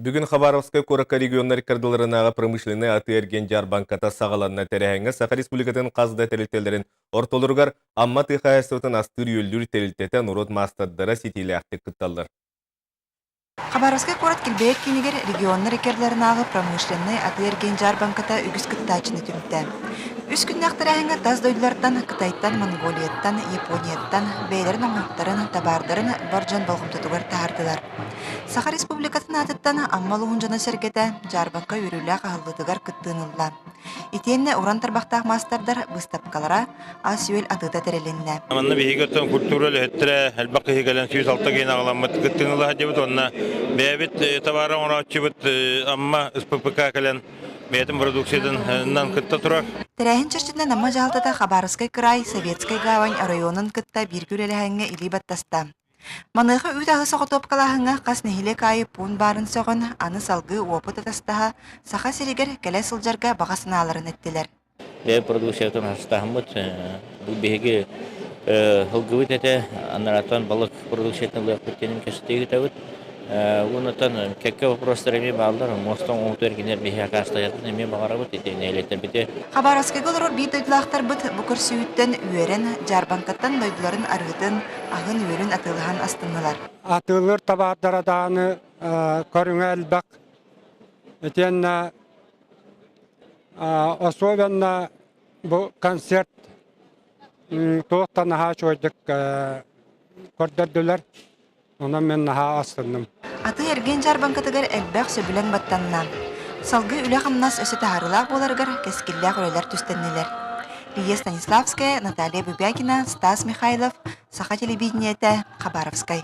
Бүгүн Хабаровскай куоракка регионнар ыккардыларынааҕы промышленнай атыы-эргиэн дьаарбаҥката саҕаланна. Тэрээһиҥҥэ Саха Республикатын хас да тэрилтэлэрин ортолоругар Амма тыа хаһаайыстыбатын астыыр-үөллүүр тэрилтэтэ норуот маастардара ситиилээхтик кытталлар. Хабаровскай куорат килбэйэр киинигэр регионнар иккардыларынааҕы промышленнай атыы-эргиэн дьаарбаҥката үгүс кыттааччыны түмтэ. Үс күннээх тэрээһиҥҥэ тас дойдулартан, Кытайтан, Монголияттан, Японияттан бэйэлэрин оҥоһуктарын, табаардарын бар дьон болҕомтотугар таһаардылар. Саха Республикатын аатыттан Амма улууһун дьоно-сэргэтэ дьаарбаҥка үөрүүлээх аһыллыытыгар кыттыыны ылла. Итиэннэ уран тарбахтаах маастардар быыстапкалара, ас-үөл атыыта тэрилиннэ. Манна биһиги оттон культура үлэһиттэрэ элбэх киһи кэлэн 106 киһини аҕаламмыт кыттыыны ыла сылдьабыт уонна бэйэбит табаары оҥорооччубут Амма СППК кэлэн бэйэтин продукциятынан кытта турар. Тэрээһин чэрчитинэн Амма дьаһалтата Хабаровскай кыраай Советскай гавань оройуонун кытта бииргэ үлэлэһэҥҥэ илии баттаста. Маныаха үүт аһы соҕотуопкалааһыҥҥа хас нэһилиэк аайы пуун баарын сөҕөн, аны салгыы уопут атастаһа, Саха сиригэр кэлэ сылдьарга баҕа санааларын эттилэр. Бэйэ продукциятын астаһыммыт биһиги ылгыбыт этэ, анарааттан балык продукциятын ылыахпыт диэн кэпсэтии ыытабыт. Уоннаттан кэккэ вопростар эмиэ бааллар, муоста оҥоһууту эргинэр биһиэхэ акаастаһыахпытын эмиэ баҕарабыт ити нэһилиэктэрбити. Хабаровскайга олорор биир дойдулаахтарбыт бу көрсүһүүттэн үөрэн, дьаарбаҥкаттан дойдуларын арыытын, аһын-үөлүн атыылаһан астыннылар. Атыылыыр табаардара даҕаны көрүҥэ элбэх. Итиэннэ особенно бу концерт туох да наһаа үчүгэйдик көрдөрдүлэр. Онон мин наһаа астынным. Атыы-эргиэн дьаарбаҥкатыгар элбэх сөбүлэҥ баттанна. Салгыы үлэ-хамнас өссө таһаарыылаах буоларыгар кэскиллээх үлэлэр түстэннилэр. Лия Станиславская, Наталья Бубякина, Стас Михайлов, Саха телевидениетэ, Хабаровскай.